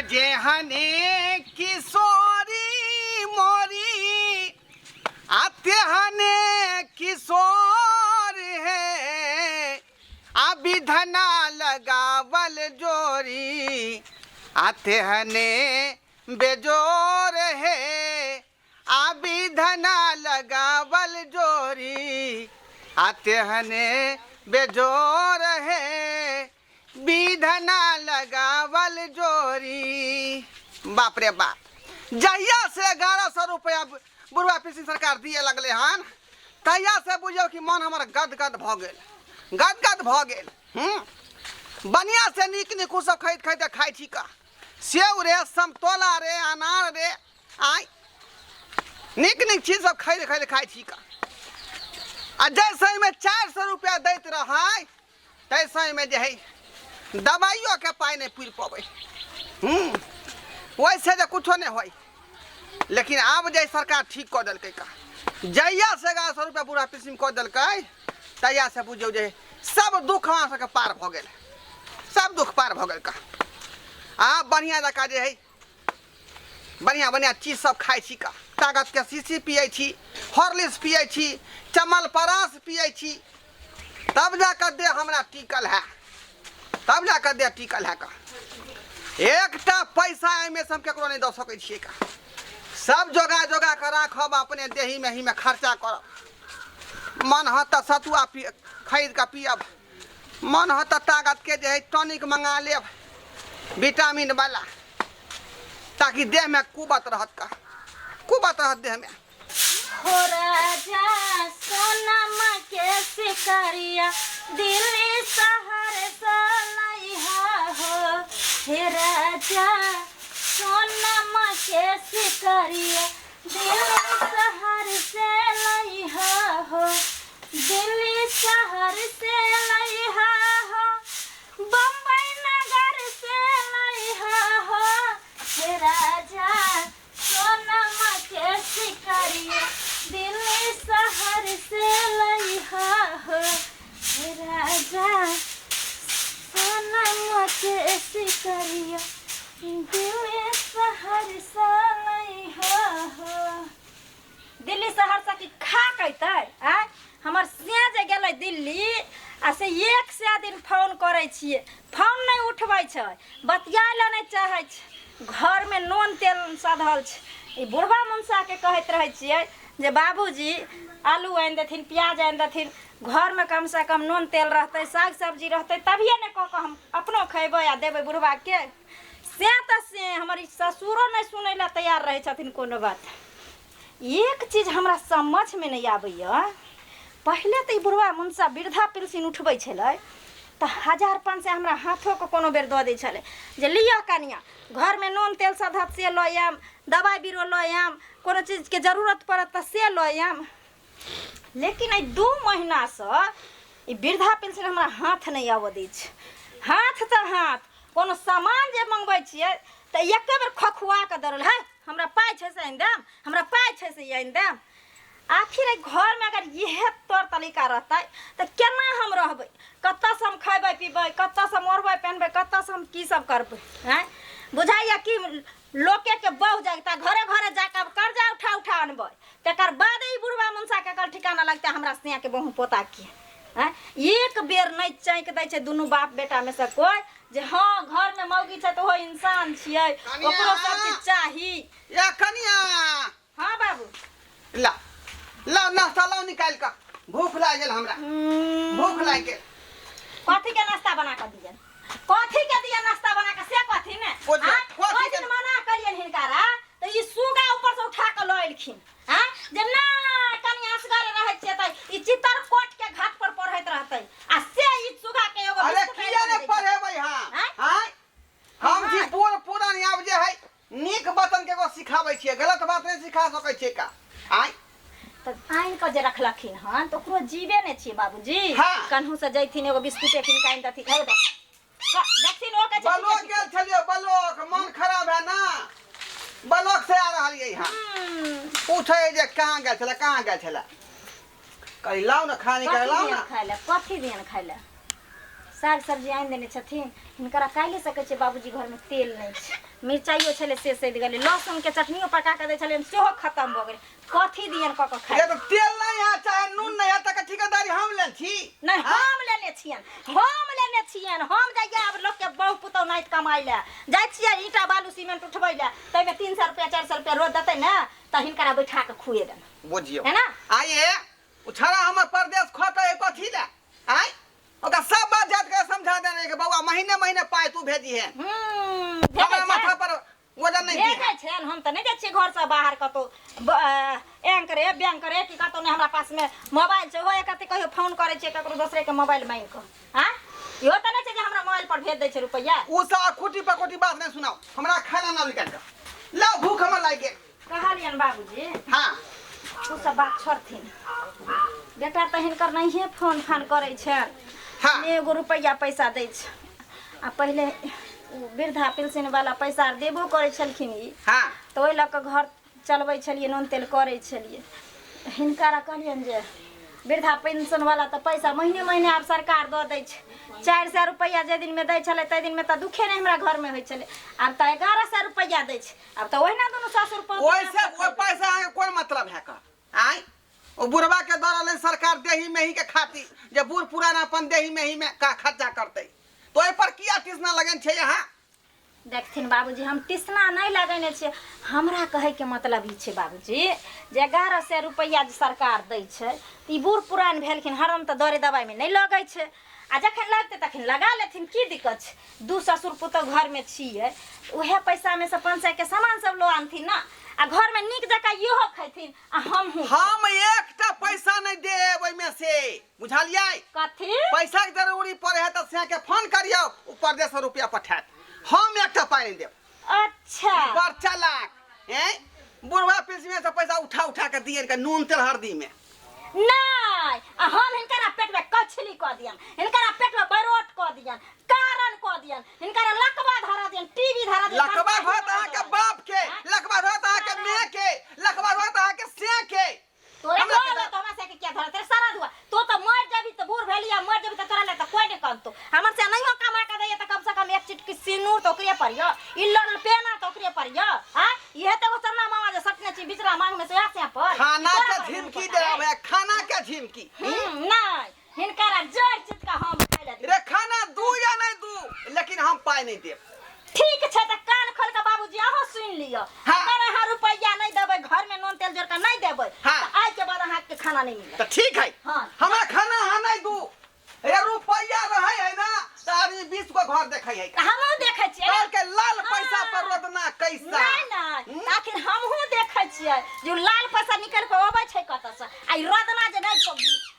जेहने किशोरी मोरी आ तेहने किशोर हे आ विधना लगावल जोरी आ तेहने बेजोर हे आ विधना लगावल जोरी आ तेहने बेजोर हे विधना लगावल जोरी। बाप रे बाप, जहिया से 1100 रुपया बुढ़वा पेंशन सरकार दिए लगले हन तहिया से बुझियौ कि मन हमर गदगद भऽ गेल, गदगद भऽ गेल। बढ़िया से नीक नीक सब खरीद खरीद के खाइ छी का, सेव रे, समतोला रे, अनार रे, आय नीक नीक चीज सब खरीद खरीद खाइ छी का। आ जाहि समयमे 400 रुपया दैत रहै ताहि समयमे जे है दबाइयोके पाइ नहि पुरि पबै, ओहिसँ जे कुछो नहि होइ। लेकिन आब जे सरकार ठीक कऽ देलकै का, जहियासँ 1100 रुपया बूढ़ा पेंशन कऽ देलकै तहियासँ बुझियौ जे सब दुख हमरा सबके पार भऽ गेल, सब दुख पार भऽ गेल का। आब बढ़िआँ जकाँ जे है बढ़िआँ बढ़िआँ चीज सब खाइ छी का, ताकतके शीशी पियै छी, हॉर्लिक्स पियै छी, चमलपरास पियै छी, तब जाकऽ देह हमरा टिकल है, तब जाकऽ देह टिकल है का। एकटा पैसा एहिमे से हम ककरो नहि दऽ सकै छियै का, सब जोगा जोगा कऽ राखब, अपने देहीमे ही मे खर्चा करब। मन होत तऽ सतुआ पी खरीद कऽ पियब, मन होत तऽ ताकतके जे है टॉनिक मंगा लेब विटामिन वाला, ताकि देहमे कुबत रहत का, कुबत रहत देहमे। हो राजा सोनमा के शिकारिया दिल्ली शहर सलैहा हो, हे राजा सोनमा के शिकारिया दिल्ली शहर से लैहा हो, दिल्ली शहर से लैहा हो, बम्बई नगर से लैहा हो, हे राजा सोनमा के शिकारिया दिल्ली शहर से लैहा हो, हे राजा सोनमा के शिकारिया दिल्ली शहर से लैहा हो। दिल्ली शहर से की खा के अयतै? आँय, हमर सिया जे गेलै दिल्ली आ से एक सए दिन फोन करै छियै, फोन नहि उठबै छै, बतियाए लए नहि चाहै छै। घरमे नून तेल सधल छै। ई बुढ़बा मुनसाके कहैत रहै छियै जे बाबूजी आलू आनि देथिन, प्याज आनि देथिन, घरमे कमसँ कम नून तेल रहतै, साग सब्जी रहतै, तभिए ने कऽ कऽ हम अपनो खयबै आ देबै बुढ़बाके। से तऽ से हमर ई ससुरो नहि सुनै लए तैयार रहै छथिन कोनो बात। एक चीज हमरा समझमे नहि आबैए, पहिले तऽ ई बुढ़वा मुनसा वृद्धा पेंशन उठबै छलै तऽ 1500 हमरा हाथोके कोनो बेर दऽ दै छलै जे लिअ कनिआ, घरमे नून तेल सधत से लऽ आयब, दबाइ बीरो लऽ आयब, कोनो चीजके जरूरत पड़त तऽ से लऽ आयब। लेकिन एहि 2 महीनासँ ई वृद्धा पेंशन हमरा हाथ नहि आबऽ दै छै। हाथ तऽ हाथ, कोनो सामान जे मङ्गबै छियै तऽ एके बेर खखुआ कऽ दऽ रहल है, हमरा पाइ छै से आनि देम, हमरा पाइ छै से आनि देम। आखिर एहि घरमे अगर इएह तौर तरीका रहतै तऽ केना हम रहबै? कतऽसँ हम खयबै पीबै, कतऽसँ हम ओढ़बै पहनबै, कतऽसँ हम की सब करबै? आँय, बुझाइए कि लोकेके बहु जगता घरे घरे जाकऽ आब कर्जा उठा उठा अनबै, तकर बाद ई बुढ़वा मुनसाके कल ठिकाना लगतै हमरा सियाके बहु पोताके। आँय, एक बेर नहि चैक दै छै दुनू बाप बेटामे से कोइ जे हँ घरमे मौगी छै तऽ ओहो इंसान छियै, कनिया! ओकरो सब चीज चाही। या कनिया! हाँ बाबू। ला ला नाश्ता लाओ निकाल का, भूख लाग गेल हमरा, भूख लाग गेल। कथी के नाश्ता बना के दियन? कथी के दियन नाश्ता बना के से कथी ने? कथी? हाँ? कथी ओहि के? दिन मना करियन हिनकारा तऽ ई सुगा ऊपर से उठा के लऽ एलखिन। हाँ? जे ना कनि असगर रहै छियै तऽ ई चितर कोट के घाट पर पढ़ैत रहतै आ से ई सुगा के एगो अरे बिस्कुट किया आनि ने कऽ दै छै। पढ़ेबै? हाँ? आँय? हाँ? हम छी हाँ। बूढ़ पुरान, आब जे है नीक वचन के एगो सिखाबै छियै, गलत बात नहि सिखा सकै छियै का। आँय? तऽ आनि कऽ जे रखलखिन हन तऽ ओकरो जीवे नहि छियै बाबूजी। हाँ। कन्हू से जैथिन एगो बिस्कुटे कीन कऽ आनि देथिन। हे देख। देखथिन ओ कहै छै बलोक ठीके गेल छलियै, बलोक मन खराब है ना, बलोक से आ रहलियै हँ। पूछै जे कहाँ गेल छलै, कहाँ गेल छलै, कहली लाउ ने खानी, कथी लाउ दियन ने खाय लए, कथी दियन खाय लए? साग सब्जी आनि देने छथिन हिनकरा। काल्हि सकै छै बाबूजी घरमे तेल नहि छै, मिरचाइयो छलै से सधि गेलै, लहसुनके चटनियो पका कऽ दै छलियनि सेहो खतम भऽ गेलै। कथी दियनि कऽ कऽ खाइ? ये तो तेल नहीं है चाहे नून नहीं है तक ठेकेदारी हम लेन छी। नहीं, हम लेने छियनि, हम लेने छियनि। हम जाइए आब लोकके बहु पुतहु नाति कमाइ लए जाइ छियै, ईंटा बालू सीमेंट उठबै लए, ताहिमे 300 रुपया 400 रुपया रोज देतै ने तऽ हिनकरा बैठा कऽ खुएबनि। बुझियौ है ना? आइए ओ छड़ा हमर परदेश खतै कथी लए? आइ ओकरा सब बात जात के समझा देने के बौआ महीने महीने पाई तू भेजी है। भेजै हमरा छै। माथा पर वजन नहीं दी। भेजै छै। हम तऽ नहि जाइ छियै घरसँ बाहर कतहु, बैंक रे बैंक रे कि कतहु नहि। हमरा पासमे मोबाइल छै, ओहो एक कहियो फोन करै छियै ककरो दोसरेके मोबाइल मांगि कऽ। आँय, इहो तऽ नहि छै जे हमरा मोबाइल पर भेज दै छै रुपैआ। ओ सब खुटी पकोटी बात नहीं सुनाओ, हमरा खाना ना निकाल के लाओ, भूख हमर लागि गेल। कहलियनि बाबूजी। हाँ। ओ सब बात छोड़थिन, बेटा तऽ हिनकर नहिए फोन फान करै छनि। हाँ। ने एगो रुपैआ पैसा दै छै। आ पहिले ओ वृद्धा पेंशन वाला पैसा आर देबो करै छलखिन ई। हाँ। तऽ ओहि लऽ कऽ घर चलबै छलियै, नून तेल करै छलियै। हिनकरा कहलियनि जे वृद्धा पेंशन वाला तऽ पैसा महीने महीने आब सरकार दऽ दै छै। 400 रुपैआ जाहि दिनमे दै छलै ताहि दिनमे तऽ दुखे नहि हमरा घरमे होइ छलै, आब तऽ 1100 रुपैआ दै छै। आब तऽ ओहिना दुनू ससुर पोता ओहिसे ओहि पैसा अहाँके कोन मतलब है का? आँय, ओ बुढ़वा के दऽ रहलै सरकार देही मेही के खातिर जे बूढ़ पुरान अपन देही मेही में का खर्चा करतै, तो एहि पर किया टीसना लगन छै अहाँ? देखथिन बाबूजी, हम टिसना नहि लगेने छियै। हमरा कहैके मतलब ई छै बाबूजी जे 1100 रुपैआ जे सरकार दै छै तऽ ई बूढ़ पुरान भेलखिन, हरदम तऽ दरे दबाइमे नहि लगै छै, आ जखन लगतै तखन लगा लेथिन, की दिक्कत छै? दू ससुर पुतहु घरमे छियै, उएह पैसामे से 500 के सामान सब लऽ आनथिन ने, आ घरमे नीक जकाँ इहो खैथिन आ हमहूँ। हम एकटा पैसा नहीं देब ओहिमे से, बुझलियै? कथी? पैसा के जरूरी पड़े है तऽ से के फोन करियौ, ओ परदेश से रुपया पठायत, हम एकटा पाइ नहीं देब। अच्छा। बड़ चालाक हैं, बुढ़वा पेंशन से पैसा उठा उठा के दिए के नून तेल हरदी में। नहीं, आ हम हिनकरा पेट में कछली कऽ दियन, हिनकरा पेट में बरोट कऽ दियन, कारण कऽ दियन, हिनकरा लकवा धरा दियन, टीवी धरा दियन। लकवा धरत अहाँके बाप के, लकवा धरत अहाँके माय के, लकवा धरत अहाँके से के। तोरे हमरा घर के तो हमरा से के क्या धरा तेरे सारा दुआ। तो तो मर जाबी तो बूढ़ भेली आ मर जाबी तो तोरा ले तो कोई नहीं कहतो। हमर से नहीं हो कमा के दैया तो कम से कम एक चिटकी सिनूर तो ओकरे पर यो, ई लड़ पेना तो ओकरे पर यो। हां, इहे तो वो चन्ना मामा जे सटने छी बिचरा मांग में से आसे पर खाना तोरा के पर झिमकी नहीं दे पता आवे, खाना के झिमकी। नहीं, हिनकरा जड़ चिटका हम खाइ ले रे खाना दू या नहीं दू, लेकिन हम पाई नहीं देब। ठीक छै तऽ कान खोल के बाबूजी अहाँ सुनि लिअ। हाँ। अगर अहाँ रुपैआ नहि देबै, घर में नून तेल जोड़ के नहि देबै, हाँ। तऽ आइ के बाद अहाँके खाना नहि मिलत। तऽ ठीक है। हाँ। हमरा खाना अहाँ नहीं दू। रे रुपैआ रहे है ना तऽ आदमी 20 गो घर देखै है। तऽ हमहूँ देखै छियै। तोर के लाल पैसा हाँ। पर रोदना कैसा? नहि नहि, तऽ आखिर हमहूँ देखै छियै जे लाल पैसा निकलि कऽ अबै छै कतऽसँ, आ ई रोदना जे नहि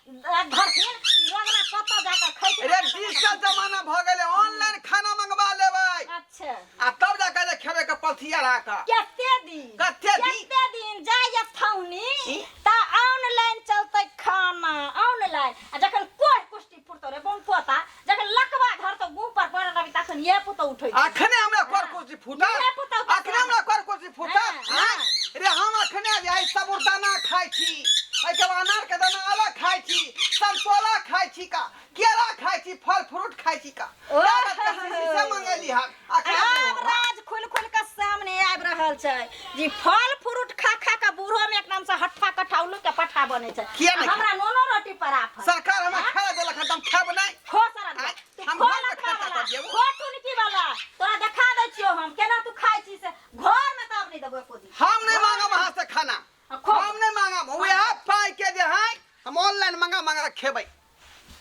धरथिन, ई रोदना कतऽ जाकऽ खैथिन? रे डिजिटल जमाना भऽ गेलै, ऑनलाइन खाना मंगवा लेबै। अच्छा। आ तब जाके जे खेबै के पथिया राख। कते दिन? कते दिन? कते दिन जाय थौनी ई? तऽ ऑनलाइन चलतै खाना ऑनलाइन, आ जखन कोह कुष्टी फुटतो रे बम पोता, जखन लकवा धरतो मुंह पर पड़ल रहबी तखन ये पुतो उठै छै। अखने हमरा कर कुर्सी फूटत। ये पुतहु के अखने हमरा कर कुर्सी फूटत। हाँ, हाँ? रे हम अखने जे है साबुदाना खाइ छी, एहिके बाद अनार के दाना अलग खाइ छी, संतोला खाइ छी का, केला खाइ छी, फल फ्रूट खाइ छी का। ओ। ताकत के शीशी से मंगेली हन। अखने आब राज खुल खुल के सामने आबि रहल छै जी, फल फ्रूट खा खा के बूढ़ो में एकदम से हट्ठा कट्ठा उल्लू के पट्ठा बनै छै। किया नहि? हमरा नोनो रोटी पर आफत। सरकार हमरा खाना देलक हन तऽ हम खायब नहि? खो सारा आँय, तू हम खो घर में लकवा खर्चा वाला, कर दियौ। खो टुनकी वाला, तोरा देखा दै छियौ हम केना तू खाइ छी से। घर में तऽ आब नहि देबो एको दिन। हम नहीं मांगब अहाँ से खाना। आ, खो। हम नहीं मांगब, वएह पाई के जे है हम ऑनलाइन मंगा मंगा खेबै।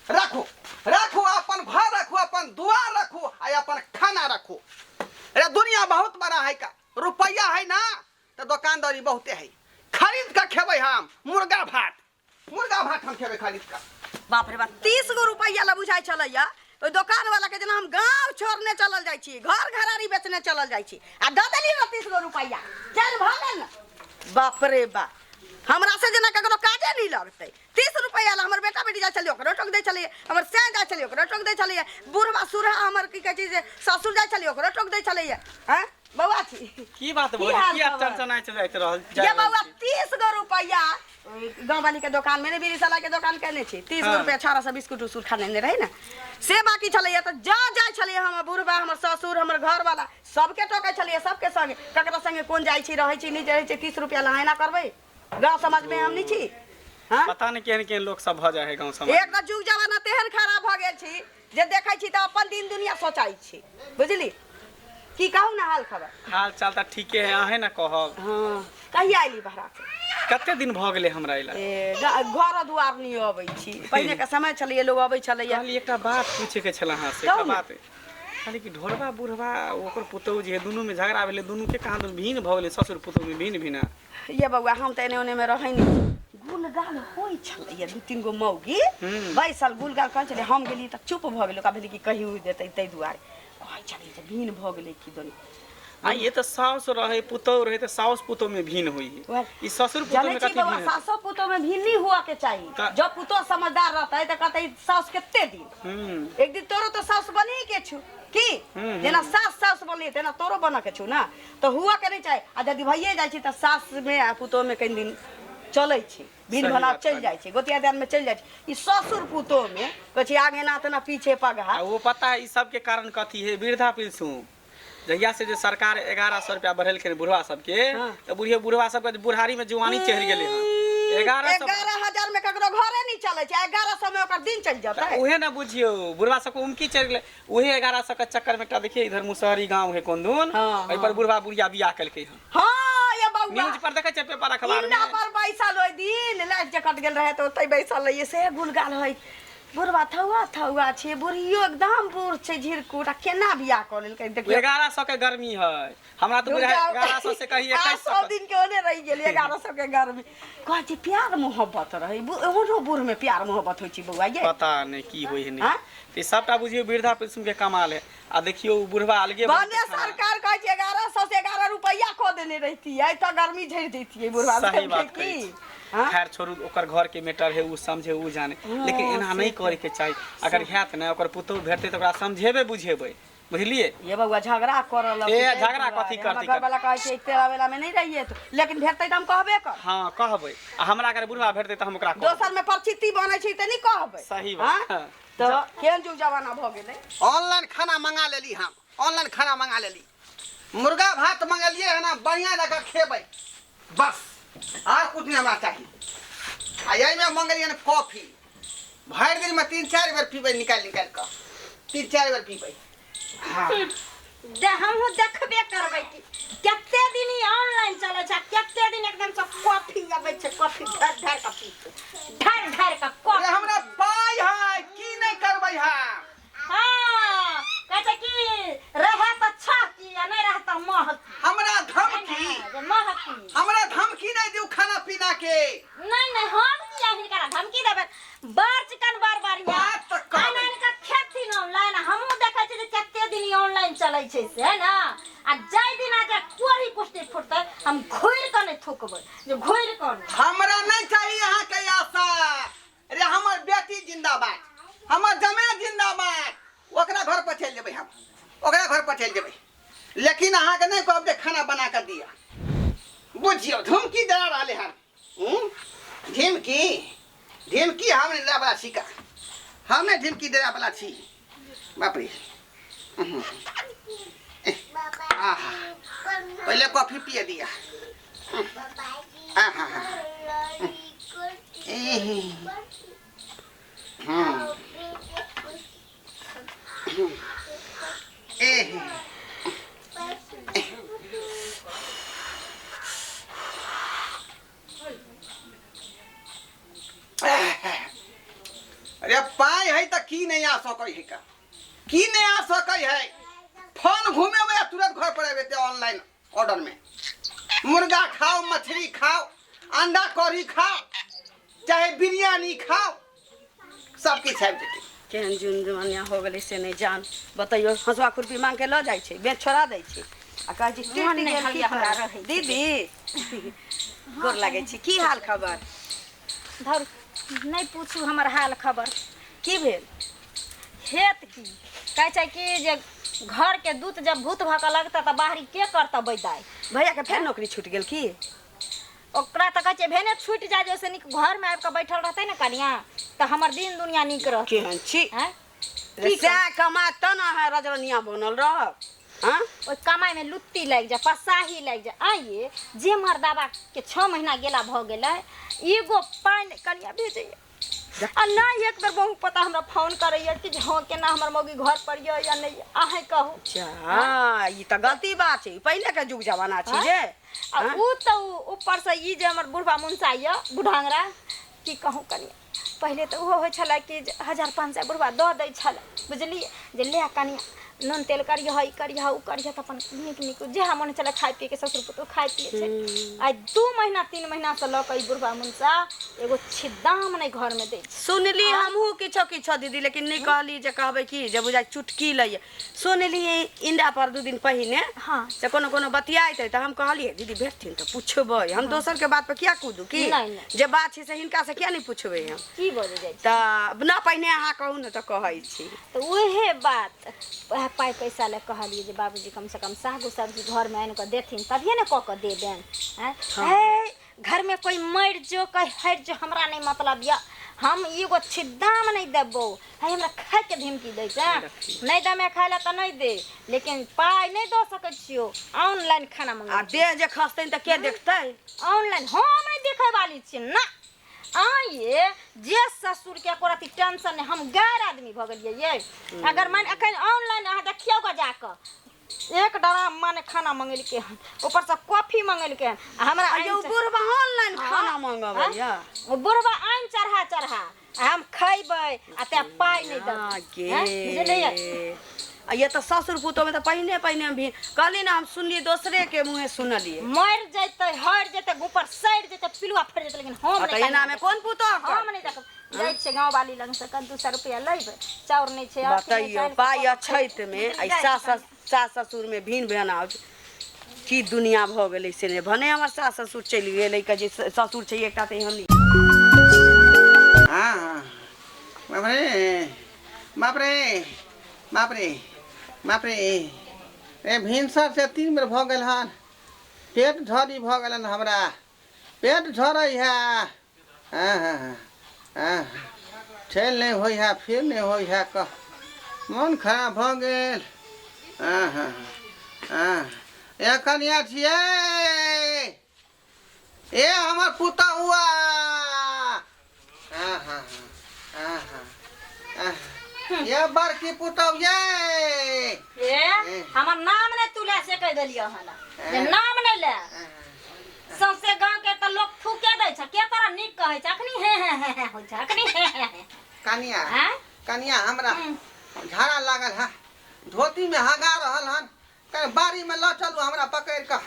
राखू राखू अपन घर, राखू अपन दुआर, राखू आ अपन खाना राखू। अरे दुनिया बहुत बड़ा है का, रुपया है ना तो दुकानदारी बहुते है। खरीद के खेबै हम मुर्गा भात, मुर्गा भात हम खेबै खरीद के। बाप रे बाप, 30 गो रुपैआ ला बुझाइ छलैया ओहि दोकान वाला के, जेना हम गाँव छोड़ने चलल जाइ छी, घर घरारी बेचने चलल जाइ छी, आ दऽ देली ने 30 गो रुपैआ, चल भऽ गेल ने। बाप रे बाप, हमरा से जेना ककरो काजे नहि लगतै। 30 रुपैआ ला हमर बेटा बेटी जाइ छलै ओकरो टोक दै छलैया, हमर सैं जाइ छलै ओकरो टोक दै छलैया, बुढ़वा सुरहा हमर की कहै छै जे ससुर जाइ छलै ओकरो टोक दै छलैया। आँय बौआ छी। की बात की भौजी, हाल किया खबर? चनचनाइत जाइत रहल जा ये रहल बौआ छी? 30 गो रुपैआ गाँव वाली के दुकान में ने बीड़ी साला के दुकान केने छी, 30 गो हाँ। रुपैआ छाड़ा से बिस्कुट उस्कुट खाने ने रहे ना, से बाकी छलैया। तऽ जा जाइ छलियै हमर बुढ़बा, हमर ससुर, हमर घरवाला सबके टोकै छलियै, सबके संगे ककरा संगे कोन जाइ छी, रहै छी, नहि रहै छी। 30 रुपैआ ला एना करबै? गाँव समाज में हम नहि छी? हाँ? पता नहीं केहन केहन लोक सब भऽ जाइ है गाँव समाज। एक तऽ जुग जमाना तेहन खराब भऽ गेल छी जे देखै छी तऽ अपन दिन दुनिया सोचाइ छी, बुझली? की कहू ना हाल खबर? हाल चाल तऽ ठीके है, अहें ने कहब। हाँ, कहिया अयली बहरा से? कते दिन भऽ गेलै हमरा अयला। ए, घर दुआर नहि अबै छी। पहिने के समय छलैया, लोग अबै छलैया। कहली एकटा बात पूछे के छल अहाँ से। कहू एकटा ने। बात कहली कि ढोरबा बुढ़बा ओकर पुतहु जे है दुनू में झगड़ा भेलै, दुनू के कहाँ दुनू भिन्न भऽ गेलै, ससुर पुतहु में भिन्न भिन्न। ये बौआ, हम तऽ एने ओने में रहै नहि छी। गुलगाल होइ छलैया, दू तीन गो मौगी बैसल गुलगाल कहै छलै। हम गेली तऽ चुप भऽ गेलै, ओकरा भेलै कि कही उहि देतै, ताहि दुआरे कहै छलै जे भिन्न भऽ गेलै की दोनी। आ ये तऽ साउस रहे पुतहु रहे तऽ साउस पुतहु में भिन्न होइ है, ई ससुर पुतहु जानै में छी कथी बौआ, भिन्न हेतै? सासो पुतोह में भिन्न नहि हुअ के चाही। जब पुतोह समझदार रहतै तऽ कहतै साउस कते दिन, एक दिन तोरो तऽ साउस बनी के छु की, जेना सास साउस बनली तेना तोरो बनऽ के छु ना, तऽ हुअ के नहि चाही। आ यदि भइए जाइ छै तऽ सास में आ पुतोह में कनि दिन चलै छै भिन्न सही भनाव, बात चलि कहलियै। जाइ छै, गोतिया दान में चलि जाइ छै। ई ससुर पुतोह में कहै छै आगे ना तेना पीछे पगहा। आ वो पता है ई सबके कारण कथी है? वृद्धा पेंशन जहिया से जे सरकार 1100 रुपया बढ़ेलखिन बुढ़वा सबके, तऽ बुढ़ियो बुढ़वा सबके जे बुढ़ारी में जुआनी चढ़ि गेलै हन। 1100 11,000 में ककरो घरे नहीं चलै छै, 1100 में ओकर दिन चलि जेतै। उहे ना बुझियो, बुढ़वा सबके उमकी चढ़ि गेलै उहे 1100 के चक्कर में। एकटा देखिए इधर मुसहरी गांव है कोन दून, एहि पर बुढ़वा बुढ़िया बियाह केलकै हन। हाँ ये बौआ, न्यूज पर देखै छै, पेपर अखबार इंडा में पर बैसल ओहि दिन लाइट जे कट गेल रहे तऽ ओतै बैसल रहियै, से गुलगाल है। बुढ़वा थौआ थौआ छै, बुढ़ियो एकदम बूढ़ छै झिरकुट, आ केना बियाह कऽ लेलकै देखियौ। 1100 के गर्मी है, हमरा तऽ बुझाइ 1100 से कही 2100। सब दिन के ओने रहि गेली। 1100 के गर्मी कहै छै, प्यार मोहब्बत रहै, ओहनो बूढ़ में प्यार मोहब्बत होइ छै बौआ ये। पता नहीं की होइ है नहीं। हाँ? तऽ ई सबटा बुझियौ वृद्धा पेंशन के कमाल है। आ देखियौ उ बुढ़वा अलगे भने बनेतै खाना। सरकार कहै छै 1100 से 11 रुपैआ कऽ देने रहितियै तऽ गर्मी झड़ि जैतियै बुढ़वा सही सबके बात की कहै छी। हाँ? खैर छोड़ू, ओकर घर के मैटर है, उ समझे उ जाने, लेकिन एना नहीं करे के चाही। अगर हैत ने ओकर पुतहु भेटतै तऽ ओकरा समझेबै बुझेबै, बुझलियै? ये बौआ, झगड़ा करऽ लगतै। ए, झगड़ा कथी करतै? घर वाला कहै छै तेरा बेला में नहीं रहिए तो, लेकिन भेटतै तऽ हम कहबे कर। हाँ कहबै, आ हमरा अगर बुढ़वा भेटतै तऽ हम ओकरा कहबै। दोसर में परिचिति बनै छै तऽ नहीं कहबै। सही बात। हाँ? तऽ केहन जुग जमाना भऽ गेलै। ऑनलाइन खाना मंगा लेली हम, ऑनलाइन खाना मंगा लेली, मुर्गा भात मंगलिए है ना, बढ़िया जगह खेबै, बस आर कुछ नहीं हमरा चाही। आ एहिमे मंगलिए ने कॉफी, भरि दिनमे 3-4 बेर पीबै, निकालि निकालि कऽ 3-4 बेर पीबै। हाँ दे हमहूँ देखबे करबै कि कते दिन ई ऑनलाइन चलै छै, कते दिन एकदम से कॉफी अबै छै, कॉफी ढारि ढारि कऽ पीतै, ढारि ढारि कऽ अरे कॉफी। हमरा पाइ है, की नहि करबै हम? हाँ, कहै छै कि रहै तऽ छहकी आ नहि रहै तऽ महकी। हमरा धमकी, जे महकी। हमरा धमकी नहि दियौ खाना पीना के। नहीं नहीं, हम किया हिनकरा धमकी देबै? बड़ चिकन बड़ बढ़िया बात तऽ कहबै। आनि आनि कऽ खेथिन ऑनलाइन। हमहूँ देखै छियै जे कते दिन ई ऑनलाइन चलै छै से, है ना? आ जाहि दिना जे कोढ़ी कुश्ती फुटतै, हम घुरि कऽ नहि थुकबै, जे घुरि कऽ नहि। हमरा नहि चाही अहाँके आशा। अरे हमर बेटी जिंदाबाद, हमर जमे जिंदाबाद, ओकरा घर पर चलि जेबै हम, ओकरा घर पर चलि जेबै, लेकिन अहाँके नहि कहब जे खाना बना कऽ दिअ। बुझियौ धमकी दऽ रहलै हन। धमकी धमकी हम नहि देबऽ वाला छी का, हम नहि धमकी देबऽ वाला छी। बाप रे, आहा, पहिले कॉफी पिए दिया। आहा, एह, अरे पाइ है तऽ की नहीं आ सकै है का, की नहीं आ सकै है? फोन घुमेबै आ तुरंत घर पर आबि जेतै। ऑनलाइन ऑर्डर में मुर्गा खाओ, मछली खाओ, अंडा कढ़ी खाओ, चाहे बिरयानी खाओ, सब किछु आबि जेतै। केहन जुन जमाना हो गेलै से नहि जान। बतैयौ, हँसुआ खुरपी मांग के लऽ जाइ छै, बेच छोड़ा दै छै आ कहै छै मोन टूटि नहि गेल। की होइए हमरा करब? रहैके। दीदी, गोर लागै छी, की हाल खबर? धर, नहि पूछू हमर हाल खबर। की भेल? हेत की, कहै छै कि जे घर के दूत जब भूत भऽ कऽ लगता तऽ बाहरी के करता बैदाइ? भैया के फेर नौकरी छूट गेल की? ओकरा तऽ कहै छै भेने छूटि जाय, जे ओहिसँ नीक घरमे आबि कऽ बैठल रहतै ने कनिया, तऽ हमर दिन दुनिया नीक रहतै। केहन छी? आँय? रे, सएह कमा तऽ ने अहाँ रजरनिया बनल रहब। हाँ, ओहि कमाइमे लुत्ती लागि जाय, पसाही लागि जाय। आइये जे मर्दाबा के 6 महीना गेला भऽ गेलै, एगो पानि कनिया भेजैया आ नहि एक बेर बहु पता हमरा फोन करैया कि जे हँ केना हमर मौगी घर पर यऽ या नहि। अहें कहू। अच्छा, ई तऽ गलती बात छै। ई पहिले के युग जमाना छै जे आ उ तऽ ऊपर से ई जे हमर बुढ़बा मुनसा यऽ बुढ़ांगरा, की कहूँ कनिया, पहिले तऽ ओहो होइ छलै कि जे 1500 बुढ़बा दऽ दै छलै, बुझलियै, जे ले कनिया नून तेल करियह, ई करियह, ओ करियह, तऽ अपन नीक नीक जेहा मोन छलै खाय पियके ससुर पुतोह खाय पियै छै। आइ 2 महीना 3 महीनासँ लऽ कऽ ई बुढ़बा मुनसा एगो छिद्दाम नहि घरमे दै छै। सुनली हमहूँ किछो किछो दीदी, लेकिन नहि कहली जे कहबै की जे बुझाइ चुटकी लैए। सुनली इंडा पर 2 दिन पहिने। हाँ। से कोनो कोनो बतियाइत है, तऽ हम कहलियै दीदी भेटथिन तऽ पुछबै। हम दोसर के बात पर किया कूदू की? नहि, नहि। जे बात छै से हिनका से किया नहि पुछबै हम? की बजै जाइ छी? तऽ न पहिने अहाँ कहू ने तऽ कहै छी। तऽ उहे बात, वएह पाइ पैसा लए कहलियै जे बाबूजी कमसँ कम सागो सब्जी घरमे आनि कऽ देथिन तभिए ने कऽ कऽ देबनि। आँय हे, घरमे कोइ मरि जो, कोइ हरि जो, हमरा नहि मतलब यऽ, हम एगो छिद्दाम नहि देबौ। है, हमरा खायके धमकी दै छै। नहि दमे खाय लए तऽ नहि दे, लेकिन पाइ नहि दऽ सकै छियौ। ऑनलाइन खाना आ मंगा देह जे खसतनि तऽ के देखतै? ऑनलाइन हम नहि देखै वाली छियै ना। आइए जे ससुर के एको रति टेंशन नहि, हम गैर आदमी भऽ गेलियै ये। अगर मान एखन ऑनलाइन अहाँ देखियौ गऽ जाकऽ, एक डराम माने खाना मंगेलकै हन, ऊपरसँ कॉफी मंगेलकै हन, आ हमरा आ यौ बुढ़बा ऑनलाइन खाना मंगबैया? ओ बुढ़बा आनि चढ़ा चढ़ा आ हम खैबै आ तें पाइ नहि देबै। गे। हैं? बुझलियै? आ ये तऽ ससुर पुतोह में तऽ पहिने पहिने भी कहली ने, हम सुनलियै दोसरे के मुँहे सुनलियै। मरि जेतै, हरि जेतै, गुपर सड़ि जेतै, पिलुआ फड़ि जेतै, लेकिन हम आ नहि तऽ एना में कोन पुतोह हम नहि देखब। जाइ छियै गाँव वाली लग से 200 रुपया लेबै, चाउर नहि छै, अथी नहि बतैयौ छै, पाइ अछैत में आ सास सास ससुर में भिन भेना की दुनिया भऽ गेलै से नहि भने हमर सास ससुर चलि गेलै के जे ससुर छै एकटा तऽ एहन नहि। हाँ हाँ, बाप रे बाप रे बाप रे बाप रे, ए भिनसर से 3 बेर भऽ गेल हन। पेट झड़ी भऽ गेल हन, हमरा पेट झरै है। हाँ हाँ हाँ हाँ, ठेल नहि होइ है, फिर नहि होइ है, कह मन खराब भऽ गेल। हाँ हाँ हाँ, ए कनिया छियै, ए हमर पुतहुआ। हाँ हाँ हाँ हाँ हाँ, ये बड़की पुतहु ये। ए, हमर नाम नहि तू ले से कहि देलियै हन जे नाम नहि ले। सौंसे गाँव के तऽ लोक थूके दै छै, के तोरा नीक कहै छै? अखनी हे हे हे हे होइ छै, अखनी हे हे हे। कनिया। आँय? कनिया, हमरा झाड़ा लागल है, धोती में हगा रहल हन, कनि बाड़ी में लऽ चलू हमरा पकड़ि कऽ।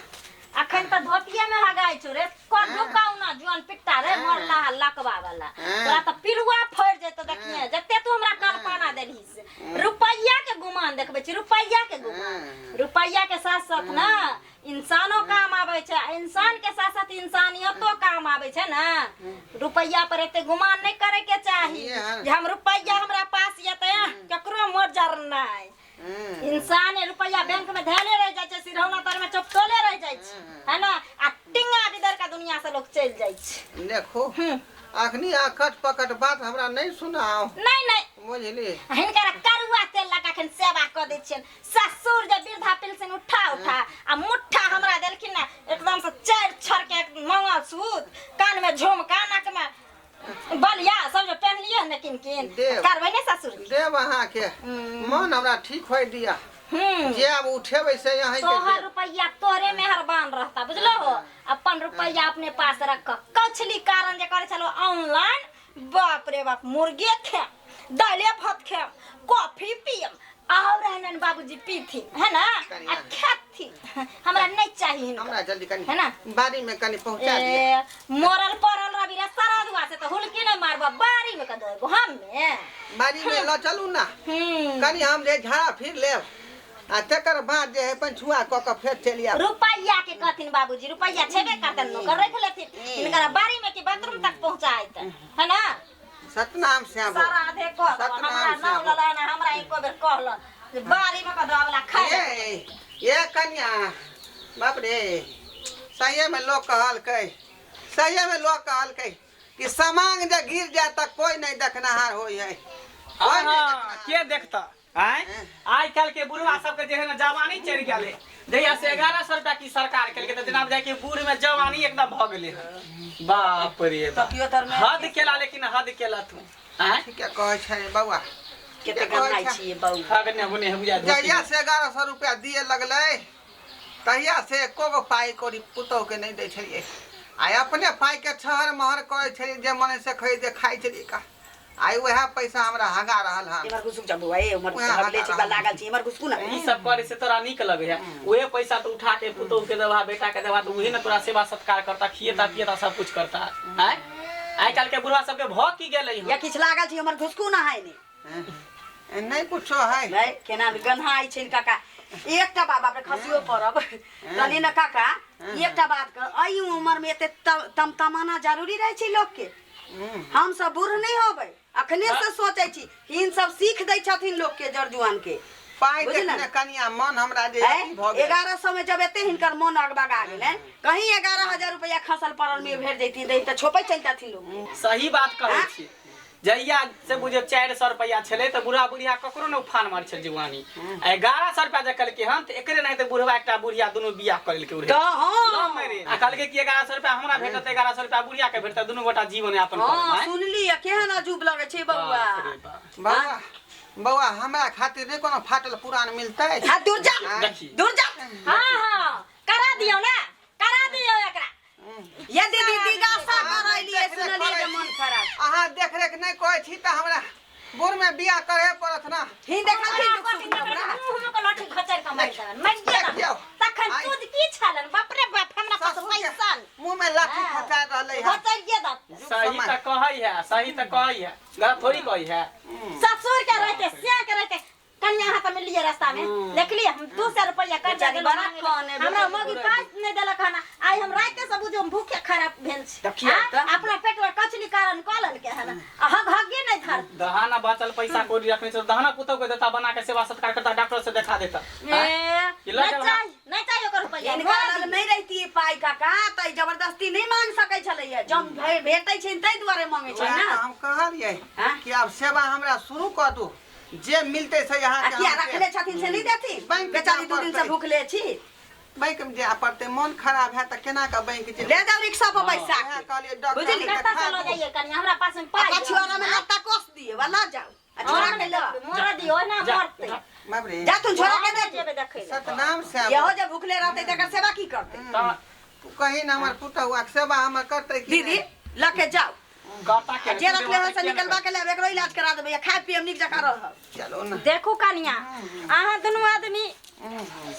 अखन तऽ धोतिये में हगाइ छौ रे, कर ढुकाउ ना जुआन पिट्टा रे, मरला लकवा वाला। तोरा तऽ पिलुआ फड़ि जेतौ, देखिए जते तू हमरा कल्पना देलही से। रुपैया के गुमान देखबै छी, रुपैया के गुमान। रुपैया के साथ साथ ना इंसानो काम आबै छै, आ इंसान के साथ साथ इंसानियतो काम आबै छै ने। रुपैया पर एते गुमान नहि करे के चाही जे हम रुपैया हमरा पास ये तऽ केकरो मोजर नहि। इंसान रुपैया बैंक में धैले रह जाइ छै, सिरौना तर में चपटोले रह जाइ छै, है ना, आ टिंगा बिदर का दुनिया से लोग चलि जाइ छै। देखो, अखनी अकट पकट बात हमरा नहीं सुनाओ। नहीं नहीं। बुझली? हिनकर करुआ तेल लगा अखन सेवा कऽ दै छियनि। ससुर जे वृद्धा पेंशन उठा उठा आ मुट्ठा हमरा देलखिन ने, एकदम से 4 छड़ के मंगलसूत्र, कान में झुमका, नाक में बलिया सब जे पहनलियै ने किन किन देव। करबै ने ससुर के। देव अहाँके मन हमरा ठीक होय दिया। जे आब उठेबै से अहीं के तोहर देब। रुपैया तोरे मेहरबान रहता, बुझलो हो? अपन रुपैया अपने पास रख। कौछली कारण जे करे छलो ऑनलाइन, बाप रे बाप, मुर्गे खाएम, दाले भात खाएम, कॉफी पियम, और रहनन बाबूजी पीथिन, है ना, आ खेथिन। हमरा नहीं चाहिए हिनकर। हमरा जल्दी कनी है ना? बाड़ी में कनी पहुंचा दिया। ए, मरल पड़ल रवि रे सरदुआ से तो हुलकी नहीं मारबा, बाड़ी में कदो एगो हमे बाड़ी में ल चलू ना। कनी हम जे झाड़ा फिर लेब आ तकर बाद जे है पंछुआ कऽ कऽ फेर चलि आयब। रुपैया के कहथिन बाबूजी, रुपैया छेबे करतन, नौकर रख लेथिन, हिनकर बाड़ी में की बाथरूम तक पहुंचाइत है ना। सतनाम श्याम। सारा आधे कह देब, सतनाम हमरा श्याम। नाम लला ना, हमरा एको बेर कहल जे बाड़ी में कदवा वाला खाय ए ये कन्या बाप रे सही में लोग कहलकै सही में लोग कहलकै कि सामांग जे गिर जाए त कोई नहीं देखनहार होई है कोई नहीं हाँ, के देखता आय आइ काल्हि के बुढ़वा सबके जे है ना जवानी चढ़ि गेलै जहिया से 1100 रुपया की सरकार केलकै तऽ जनाब जाके बूढ़ में जवानी एकदम भऽ गेलै हन। बाप रे बाप। तकियो तर में हद केला लेकिन हद केला तू आय ठीके कहै छै बौआ कते गन्हाइ छियै बौआ हग ने बुने बुझा जहिया से 1100 रुपया दिए लगलै तहिया से एको गो पाइ कौड़ी पुतोहु के नहि दै छलियै आ अपने पाइ के छहर महर करै छलियै जे मन से खरीदे खाइ छलियै का आइ वएह पैसा हमरा हगा रहल हन इमर घुसुक जा बौआ ए उमर उएह हगले छी बा लागल छी इमर घुसकू ना ई सब करे से तोरा नीक लगे है उहे पैसा तो उठा के पुतोहु के देबा बेटा के देबा तो उहे ने तोरा सेवा सत्कार करता खिएता पिएता सब कुछ करता आय आइ काल्हि के बुढ़वा सबके भऽ की गेलै हन या किछु लागल छी हमर घुसकू ना है ने नहि कुछो है नहीं केना गन्हाइ छै काका एकटा बात बाप रे खसियो पड़ब कहली ने काका एकटा बात कह एहि उमर में एते तमतमाना जरूरी रहै छै लोक के हम सब बूढ़ नहीं होबै अखने से सोचै छी हिन सब सीख दै छथिन लोक के जड़ जुआन के पाइ बुझल देखने ने? कनिया मन हमरा जे अथी भऽ गेल 1100 में जब एते हिनकर मन अगबगा गेलै कहीं 11,000 रुपया खसल पड़ल में भेट जैती तऽ छोपै चलतथिन लोग सही बात कहै छी जहिया से बुझियौ 400 रुपया छलै तऽ बुढ़ा बुढ़िया ककरो ने उफान मारै छल जुआनी आ 1100 रुपया जे कहलकै हन तऽ एकरे नहि तऽ बुढ़वा एकटा बुढ़िया दुनू बियाह कऽ लेलकै उड़े तऽ हँ आ कहलकै कि 1100 रुपया हमरा भेटत 1100 रुपया बुढ़िया के भेटत दुनू गोटा जीवन यापन हँ करब आँय? सुनली केहन अजूब लगै छै बौआ बाप रे बाप। बौआ बौआ हमरा खातिर नहि कोनो फाटल पुरान मिलतै आ दूर जा देखी। दूर जा हाँ हाँ करा दियौ ना करा दियौ एकरा ये दीदी दिगासा करैलियै सुनलियै जे मन खराब अहाँ देखरेख नहि कहै छी तऽ हमरा बूढ़ में बियाह करे पड़त ना ही देखलखिन दुख सुख हमरा मुँह में लठी घचर के मारि देलन मरि गेलन देखियौ। तखन आइ- सूद की छलन बाप रे बाप हमरा पास ससुर के पैसा मुँह में लाठी खसा रहलै है घचर के दत सही तऽ कहै है सही तऽ कहै है गलत थोड़ी कहै है ससुर के रहते सिया के रहते कन्या हाथ में लिए रास्ता में देखलिए हम 200 रुपया कर्जा बेचारी देलहुँ बड़ा मांगे काने लए। हमरा बेचारी मौगी बुढ़ा पाँच नहीं देलक हन आइ हम राते से बुझो हम भूखे खराब भेल छी देखियौ आँ? तऽ। अपना पेट में कचली कारण कऽ लेलकै हन आ हग हगे नहीं धर दहाना बचल पैसा कोई रखने छै दहाना पुतहु के देता बना के सेवा सत्कार करता डॉक्टर से देखा देता ए, कि लऽ नहीं जाउ चाही नहीं चाही ओकर रुपया हिनका लग नहि रहितियै पाइ काका तऽ ई जबरदस्ती नहि मांग सकै छलैया जम भेटै छै ताहि दुआरे मांगै छै वएह ने तऽ हम कहलियै हाँ? कि आब सेवा हमरा शुरू कऽ दू जे मिलतै से यहाँ आ किया रखले छथिन से नहि देथिन बैंक बेचारी जाय 2 दिन से पड़तै। भूखले छी बैंक में जाय पड़तै मन खराब है तऽ केना कऽ बैंक जेबै ले जाओ रिक्शा पर पैसा वएह के कहलियै डॉक्टर बुझली? के कतऽ देखा से लऽ दू। जाइए कनिया हमरा पास में पाइ पछुआरा में लत्ता कस दिए वाला जाओ आ छोड़ा के ल मर दियो ना जा, मरतै बाप रे जा तू छोड़ा के दे जेबै देखै लए। सतनाम से यहो जे भूखले रहतै तकर सेवा की करतै तऽ तू कही ना हमर पुतहु के सेवा हमर करतै कि दीदी नहि? ल के जाओ करता के जे रखले हो से निकलवा के लेब एकरो इलाज करा देबै खाय पियब नीक जकाँ रहब चलो ना देखू कनिया अहाँ दुनू आदमी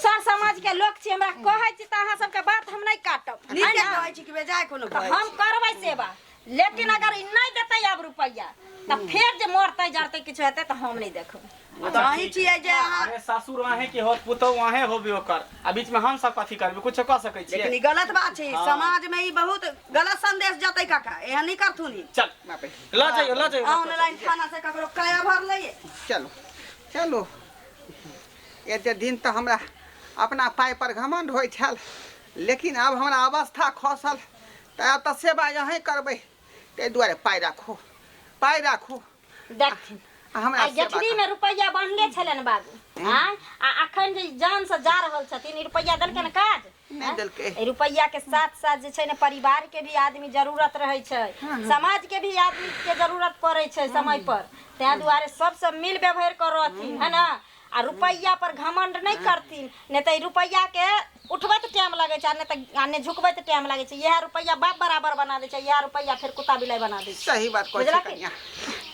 सर समाज के लोक छी हमरा कहै छी तऽ अहाँ सबके बात हम नहि काटब नीक है ना? कहै छी कि बेजाय कोनो तऽ कहै हम छी। करबै सेवा लेकिन अगर ई नहि देतै आब रुपैआ तऽ फेर जे मरतै जरतै किछु हेतै तऽ हम नहि देखबै तऽ अहीं छियै जे अहाँ अरे ससुर अहें के होत पुतहु अहें होबे ओकर आ बीच में हम सब कथी करबै कुछो कऽ सकै लेकिन छियै ई गलत बात छै हाँ। समाज में ई बहुत गलत संदेश जतै काका एहन नहीं करथुन ई चल बाप रे लऽ जइयो लऽ जइयो ऑनलाइन थाना से ककरो काया भर लइए चलो चलो एते दिन तऽ हमरा अपना पाइ पर घमंड होइ छल लेकिन आब हमरा अवस्था खसल तऽ आब तऽ सेवा अहें करबै ताहि दुआरे पाइ राखू पाइ राखू देखथिन आ हमरा आ सेवा गेठरी में रुपैआ बन्हले छलनि बाबू आँय आ अखन जे जान से जा रहल छथिन ई रुपैआ देलकनि काज नहि देलकै। ई रुपैआ के साथ साथ जे छै ने परिवार के भी आदमी जरूरत रहै छै समाज के भी आदमी के जरूरत पड़ै छै समय पर ताहि दुआरे सबसँ मिल व्यवहार कर रहथिन है ना आ रुपैआ पर घमंड नहि करथिन नहि तऽ ई रुपैआ के उठबैत टाइम लगै छै आ नहि तऽ आ नहि झुकबैत टाइम लगै छै इएह रुपैआ बाप बराबर बना दै छै इएह रुपैआ फेर कुत्ता बिलाइ बना दै छै सही बात कहै छी बुझलखिन? कनिया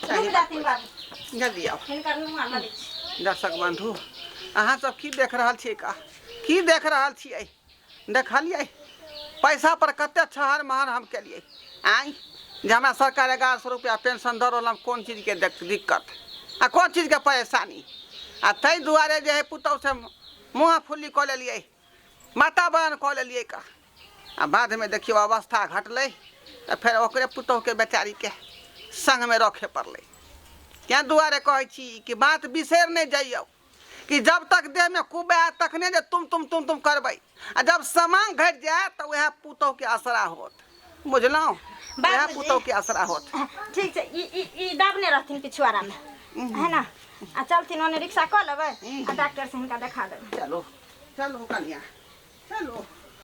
सही रुकि बात जाथिन बाबू जल्दी आउ हिनकर नुआ लऽ लै छी दर्शक बंधु अहाँ सब की देख रहल छियै का की देख रहल छियै देखलियै पैसा पर कते छहर महर हम केलियै आँय जे हमरा सरकार 1100 रुपया पेंशन दऽ रहल हम कोन चीजके दिक्कत आ कोन चीजके परेशानी आ ताहि दुआरे जे है पुतहु से मुँह फुल्ली कऽ लेलियै माता बयान कऽ लेलियै का आ बादमे देखियौ अवस्था घटलै तऽ फेर ओकरे पुतहुके बेचारीके सङ्गमे रखे पड़लै ताहि दुआरे कहै छी कि बात बिसरि नहि जइयौ कि जब तक देह में कुबे आयत तखने जे तुम तुम तुम तुम करबै आ जब सामान घटि जायत तऽ उएह पुतोह के असरा होत। बुझलहुँ? उएह बाबूजी। पुतोह के असरा होत। ठीक छै, ई ई ई दाबने रहथिन पिछुआरा में, है ना? आ चलथिन ओने, रिक्शा कऽ लेबै आ डॉक्टर से हिनका देखा देबै। चलो चलो कनिया, चलो।